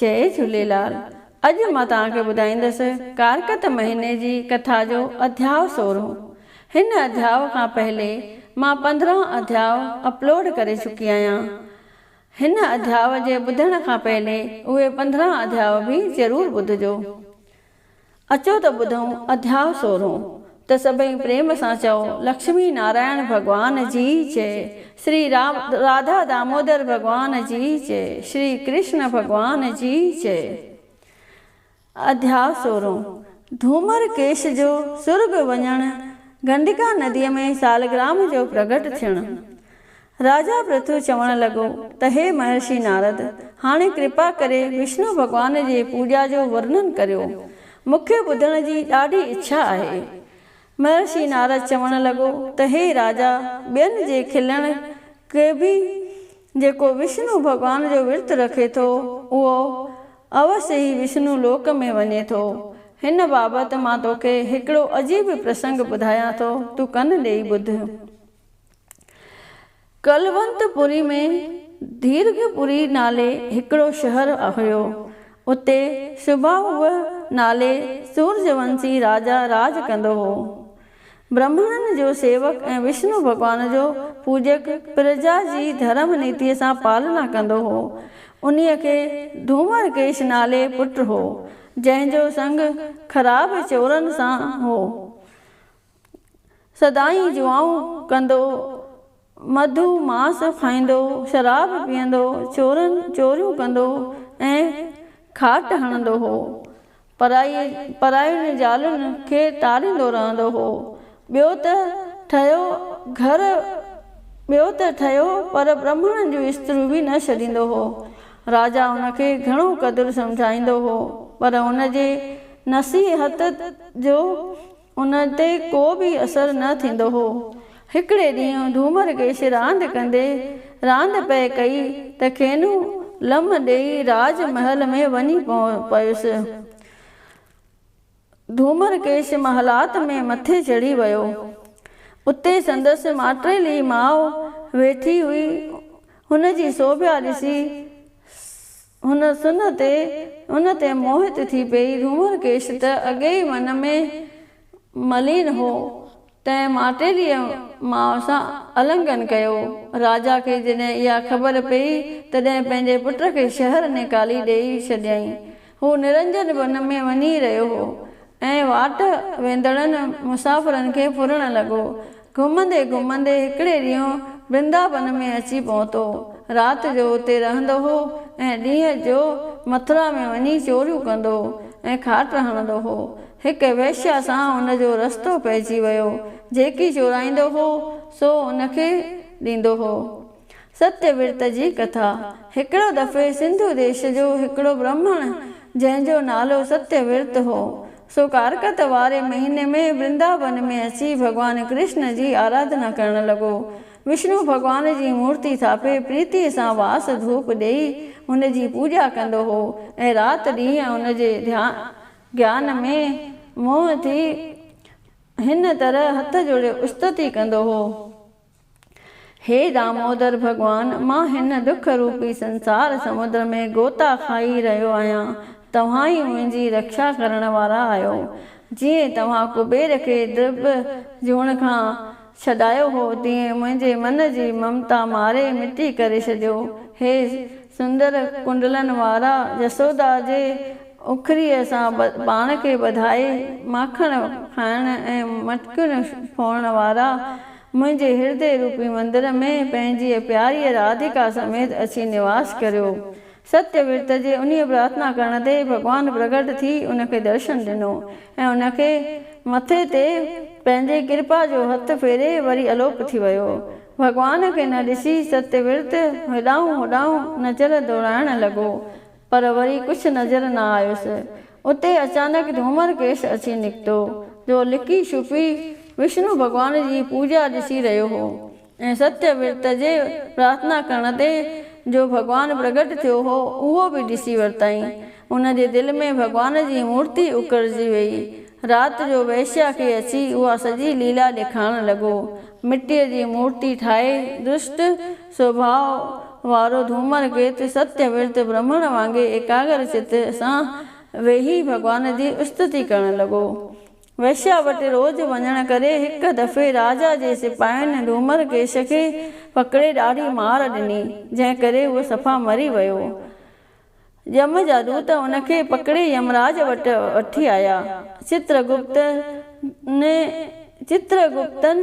جئي جهوليلال اڄ مان توهان کي ٻڌائيندس ڪارڪت مهيني جي ڪٿا جو اڌياء سورهون. هن اڌياء کان پهلي مان 15 اڌياء اپلوڊ ڪري چڪي آهيان. هن اڌياء جي ٻڌڻ کان پهلي اهي 15 اڌياء به ضرور ٻڌجو. اچو ته ٻڌون اڌياء سورهون ته سڀئي پريم سان چئو لڪشمي نارائڻ ڀڳوان جي جئي، شري راڌا دامودر ڀڳوان جي جئي، شري ڪرشن ڀڳوان جي جئي. اڌياء سورهون، ڌومر ڪيش جو سرڳ وڃڻ، گنڊڪا نديء ۾ سالگرام جو پرگهٽ ٿيڻ. راجا پرٿو چوڻ لڳو ته هي مهرشي نارد! هاڻي ڪرپا ڪري وشنو ڀڳوان جي پوڄا جو ورنن ڪريو. مون کي ٻڌڻ جي ڏاڍي اڇا آهي. مهرشي نارد چوڻ لڳو ته هي راجا! ٻين جي کلڻ کي به جيڪو وشنو ڀڳوان جو ورت رکي ٿو، اهو اوس ئي وشنو لوڪ ۾ وڃي ٿو. هن بابت مان توکي هڪڙو عجيب پرسنگ ٻڌايان ٿو، تون ڪن ڏيئي ٻڌ. ڪلونت پوري ۾ ديرگهه پوري نالي هڪڙو شهر هيو. اتي سباهوء نالي سورجونسي راجا راڄ ڪندو هو. برهمڻن جو سيوڪ ۽ وشنو ڀڳوان جو پوڄڪ پرجا جي ڌرم نيتيء سان پالنا ڪندو هو. انهيء کي ڌومرڪيش نالي پٽ هو، جنهن جو سنگ خراب چورن سان هو. سدائين جوائون ڪندو، مڌو ماس کائيندو، شراب پيئندو، چورن چوريون ڪندو ۽ کاٽ هڻندو هو. پرائي پراين زالن کي تاڙيندو رهندو هو. ٻيو ته ٺهيو گهر ٻيو ته ٺهيو پر برهمڻن جون استريون به نه ڇڏيندو هو. راجا هن کي گهڻو قدر سمجهائيندو هو، پر هن جي نصيحت جو ان تي ڪو به اثر نه ٿيندو هو. هڪڙي ڏينهن ڌومرڪيش راند ڪندي راند پئي ڪئي ته کينو لم ڏيئي راج محل ۾ وڃي پيس. ڌومرڪيش محلات ۾ مٿي چڙهي ويو. اتي سندس ماٽيلي ماء ويٺي هئي. هن جي سوڀيا ڏسي هن سن تي ان تي موهت ٿي پيئي. ڌومر ڪيش ته اڳي ئي من ۾ ملين هو، تنهن ماٽيليء ماء سان النگهن ڪيو. راجا کي جڏهن اها خبر پيئي، تڏهن پنهنجي پٽ کي شهر نيڪالي ڏيئي ڇڏيائين. هو نرنجن ون ۾ وڃي رهيو هو ۽ واٽ ويندڙن مسافرن کي ڦرڻ لڳو. گهمندي گهمندي هڪڙي ڏينهن برندابن ۾ اچي پهتو. رات جو اتي رهندو هو ۽ ڏينهن جو مٿرا ۾ وڃي چوريون ڪندو ۽ کاٽ هڻندو هو. هڪ وئشيا سان هن جو رستو پئجي ويو. جيڪي چورائيندو هو، سو هن کي ڏيندو هو. ستيه ورت جي ڪٿا، هڪڙو دفعي سنڌو ديش جو هڪڙو برهمڻ، جنهن جو نالو ستيه ورت هو، سو ڪارڪت واري مهيني ۾ برندابن ۾ اچي ڀڳوان ڪرشن جي آراڌنا ڪرڻ لڳو. وشنو ڀڳوان جي مورتي ٿاپي پريتيء سان واس ڌوپ ڏيئي هن جي پوڄا ڪندو هو ۽ رات ڏينهن ان جي گيان ۾ موهه ٿي هن طرح هٿ جوڙي استتي ڪندو هو. هي دامودر ڀڳوان! مان هن دک روپي سنسار سمنڊ ۾ غوطا کائي رهيو آهيان، توهان ئي منهنجي رکشا ڪرڻ وارا آهيو. جيئن توهان ڪبير کي درٻ جوڻ کان ڇڏايو هو، تيئن منهنجي من جي ممتا ماري مٽي ڪري ڇڏيو. هي سندر ڪنڊلن وارا جسودا جي اکريء سان پاڻ کي ٻڌائي ماکڻ کائڻ ۽ مٽڪيون ڦوڙڻ وارا منهنجي هردي روپي مندر ۾ پنهنجيء پياريء راڌيڪا سميت اچي نواس ڪريو. ستيه ورت جي انهيء پرارٿنا ڪرڻ تي ڀڳوان پرگهٽ ٿي ان کي درشن ڏنو ۽ ان کي مٿي تي پنهنجي ڪرپا جو هٿ ڦيري وري الوپ ٿي ويو. ڀڳوان کي نه ڏسي ستيه ورت هيڏانهن هوڏانهن نظر ڊوڙائڻ لڳو. پر وري ڪجهه نظر نه آيس. اتي اچانڪ ڌومر ڪيش اچي نڪتو، جو لڪي ڇپي وشنو ڀڳوان جي پوڄا ڏسي رهيو هو ۽ ستيه ورت جي پرارٿنا ڪرڻ تي جو ڀڳوان پرگهٽ ٿيو هو، اهو به ڏسي ورتائين. هن جي دل ۾ ڀڳوان جي مورتي اڪرجي ويئي. رات جو وئشيا کي اچي اها سڄي ليلا ڏيکارڻ لڳو. مٽيء جي مورتي ٺاهي، دشٽ سوڀاء وارو ڌومر ڪيت ستيه ورت برهمڻ وانگي ايڪاگر چت سان ويهي ڀڳوان جي استتي ڪرڻ لڳو. وئشيا وٽ روز وڃڻ ڪري هڪ دفعي راجا جي سپاهين ڌومر ڪيش کي پڪڙي ڏاڍي مار ڏني، جنهن ڪري هو صفا مري ويو. يم جا دوت ان کي پڪڙي يمراج وٽ وٺي آيا. چترگپتن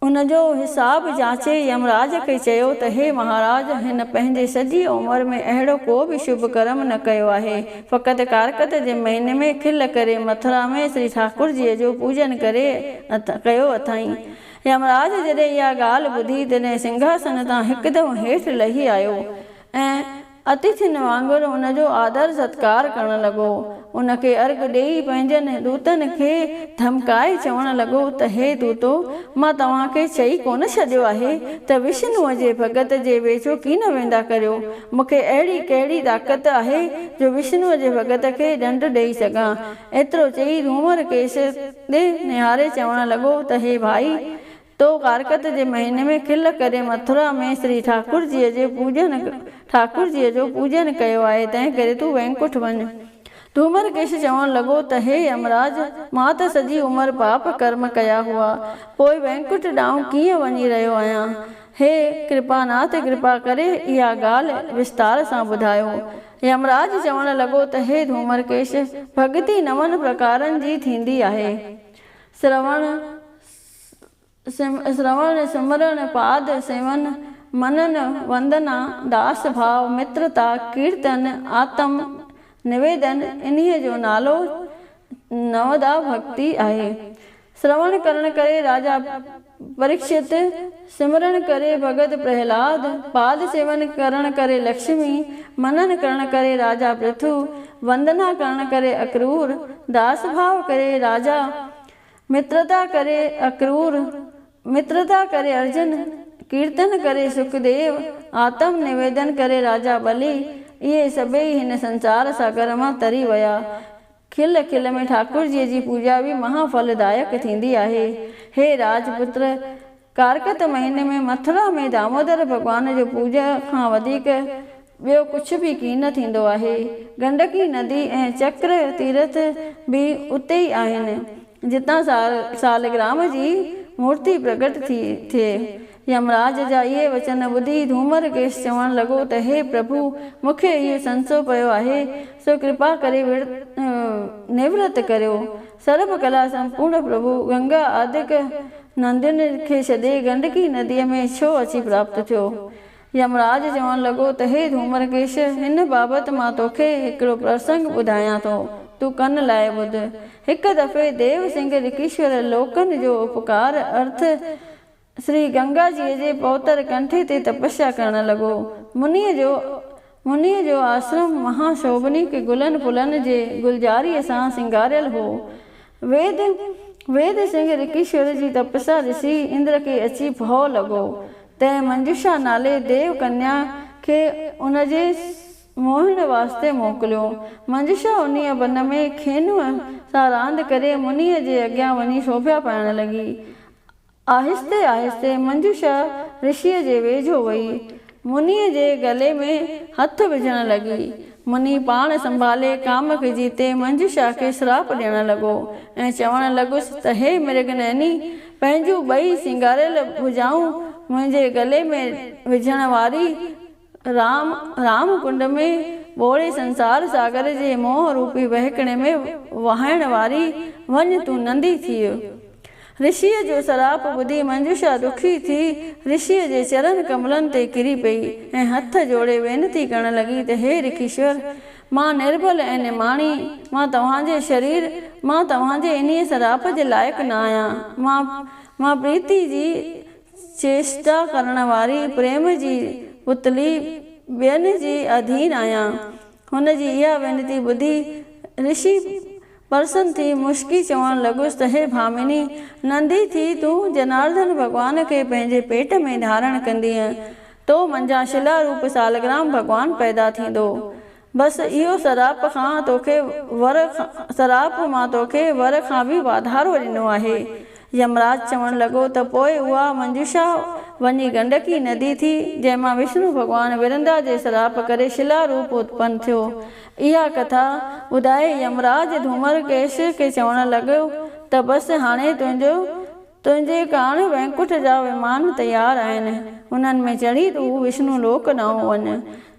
ان جو حساب جاچي يمراج کي چيو ته هي مهاراج! هن پنهنجي سڄيء عمر ۾ اهڙو ڪو به شڀ ڪرم نه ڪيو آهي. فقط ڪارڪت جي مهيني ۾ کل ڪري مٿرا ۾ شري ٺاڪرجيء جو پوڄن ڪري ڪيو اٿائين. يمراج جڏهن اها ڳالهه ٻڌي، تڏهن سنگهاسن تان هڪدم هيٺ لهي آيو ۽. اتٿين وانگر ان جو آدر ستڪار ڪرڻ لڳو. ان کي ارگ ڏيئي پنهنجن دوتن کي ڌمڪائي چوڻ لڳو ته هي دوتو! مان توهان کي چئي ڪونه ڇڏيو آهي ته وشنوء جي ڀڳت جي ويجهو ڪين ويندا ڪريو. مون کي اهڙي ڪهڙي طاقت آهي جو وشنوء جي ڀڳت کي ڏنڊ ڏيئي سگهان. ايترو چئي ڌومر ڪيش ڏي نهاري چوڻ لڳو ته هي ڀائي! تو ڪارڪت جي مهيني ۾ کل ڪري مٿرا ۾ شري ٺاڪرجيء جي پوڄن ٺاڪرجيء جو پوڄن ڪيو آهي، تنهنڪري تون وينڪٺ وڃ. ڌومرڪيش چوڻ لڳو ته هي يمراج! مان ته سڄي عمر پاپ ڪرم ڪيا هئا، پوء وينڪٺ ڏانهن ڪيئن وڃي رهيو آهيان؟ هي ڪرپاناٿ ڪرپا ڪري اها ڳالهه وستار سان ٻڌايو. يمراج چوڻ لڳو ته هي ڌومرڪيش! ڀڳتي نون پرڪارن جي ٿيندي آهي. شروڻ، شروڻ، سمرڻ، پاد سيون، منن، وندنا، داس ڀاء، مترتا، ڪيرتن، آتم نويدن، انهيء جو نالو نودا ڀڳتي آهي. شروڻ ڪرڻ ڪري راجا پريڪشت، سمرڻ ڪري ڀڳت پرهلاد، پاد سيون ڪرڻ ڪري لڪشمي، منن ڪرڻ ڪري راجا پرٿو، وندنا ڪرڻ ڪري اڪرور، داس ڀاء ڪري راجا مترتا ڪري اڪرور، مترتا ڪري ارجن، ڪيرتن ڪري سکديو، آتم نويدن ڪري راجا ٻلي، اهي سڀيئي هن سنسار ساگر مان تري ويا. کل کل ۾ ٺاڪرجيء جي پوڄا به مها ڦلدائڪ ٿيندي آهي. هي راجپتر! ڪارڪت مهيني ۾ مٿرا ۾ دامودر ڀڳوان جو پوڄا کان وڌيڪ ٻيو ڪجهه به ڪين ٿيندو آهي. گنڊڪي ندي ۽ چڪر تيرٿ به اتي ئي آهن، جتان سالگرام جي مورتي پرڳٽ ٿي ٿئي. يمراج جا اهي وچن ٻڌي ڌومر ڪيش چوڻ لڳو ته هي پرڀو! مون کي اهو سنسو پيو آهي، سو ڪرپا ڪري نورت ڪريو. سرب ڪلا سمپورڻ پرڀو گنگا آدڪ ندين کي ڇڏي گنڊڪي نديء ۾ ڇو اچي پراپت ٿيو؟ يمراج چوڻ لڳو ته هي ڌومرڪيش! هن بابت مان توکي هڪڙو پرسنگ ٻڌايان ٿو، تون ڪن لائي ٻڌ. هڪ دفعي ديو سنگهه رڪيشور لوڪن جو اپڪار ارٿ شري گنگا جيء جي پوتر ڪنٺي تي تپسيا ڪرڻ لڳو. منيء جو منيء جو آشرم مها شوڀنيڪ گلن ڦلن جي گلزاريء سان سينگاريل هو. ويد ويد سنگهه رڪيشور جي تپسيا ڏسي اندر کي اچي ڀؤ لڳو. تنهن منجوشا نالي ديو ڪنيا کي ان جي موهڻ واسطي موڪليو. منجوشا انهيء بن ۾ کينوء سان راند ڪري منيء جي اڳيان وڃي شوڀيا پائڻ لڳي. آهستي آهستي منجوشا رشيء جي ويجهو وئي. منيء جي گلي ۾ هٿ وجهڻ لڳي. مني پاڻ سنڀالي ڪام کي جيتي منجوشا کي سراپ ڏيڻ لڳو ۽ چوڻ لڳس ته هي مرگ نيني! پنهنجون ٻئي سينگاريل ڀجائون منهنجي گلي ۾ وجهڻ واري رام رام ڪنڊ ۾ ٻوڙي سنسار ساگر جي موهه روپي وهڪڻي ۾ وهائڻ واري وڃ تون نندي ٿيء. رشيء جو سراپ ٻڌي منجوشا دکي ٿي رشيء جي چرن ڪملن تي ڪري پئي ۽ هٿ جوڙي وينتي ڪرڻ لڳي ته هي رکيشور! مان نربل ۽ نماڻي، مان توهان جي شرير، مان توهان جي انهيء سراپ جي لائق نه آهيان. مان مان پريتي جي چيشٽا ڪرڻ واري پريم جي پتلي ٻين جي اڌين آهيان. هن جي اها وينتي ٻڌي رشي پرسن ٿي مشڪي چوڻ لڳس ته هي ڀامني! نندي ٿي تون جنارڌن ڀڳوان کي پنهنجي پيٽ ۾ ڌارڻ ڪندينء، تو منجهان شلا روپ سالگرام ڀڳوان پيدا ٿيندو. بس اهو سراپ کان توکي ور سراپ مان توکي ور کان به واڌارو ڏنو آهي. يمراج چوڻ لڳو ته پوء اها منجوشا وڃي گنڊڪي ندي ٿي، جنهن مان وشنو ڀڳوان ورندا جي سراپ ڪري شلا روپ اتپن ٿيو. اها ڪٿا ٻڌائي يمراج ڌومرڪيش کي چوڻ لڳو ته بس هاڻي تنهنجو تنهنجي ڪاڻ وينڪٺ جا ومان تيار آهن، انهن ۾ چڙهي تون وشنو لوڪ ڏانهن وڃ.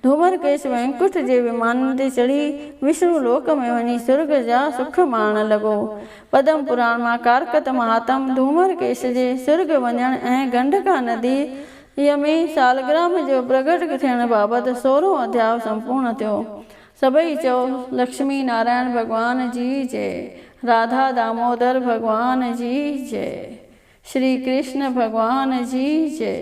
ڌومرڪيش وينڪٺ جي ومانن تي چڙهي وشنو لوڪ ۾ وڃي سرڳ جا سک ماڻڻ لڳو. پدم پراڻ مان ڪارڪت مهاتم ڌومرڪيش جي سرڳ وڃڻ ۽ گنڊڪا نديء ۾ سالگرام جو پرگٽ ٿيڻ بابت سورهون اڌياء سمپورڻ ٿيو. سڀئي چئو لڪشمي نارائڻ ڀڳوان جي جئي، راڌا دامودر ڀڳوان جي جئي، شري ڪرشن ڀڳوان جي جئي.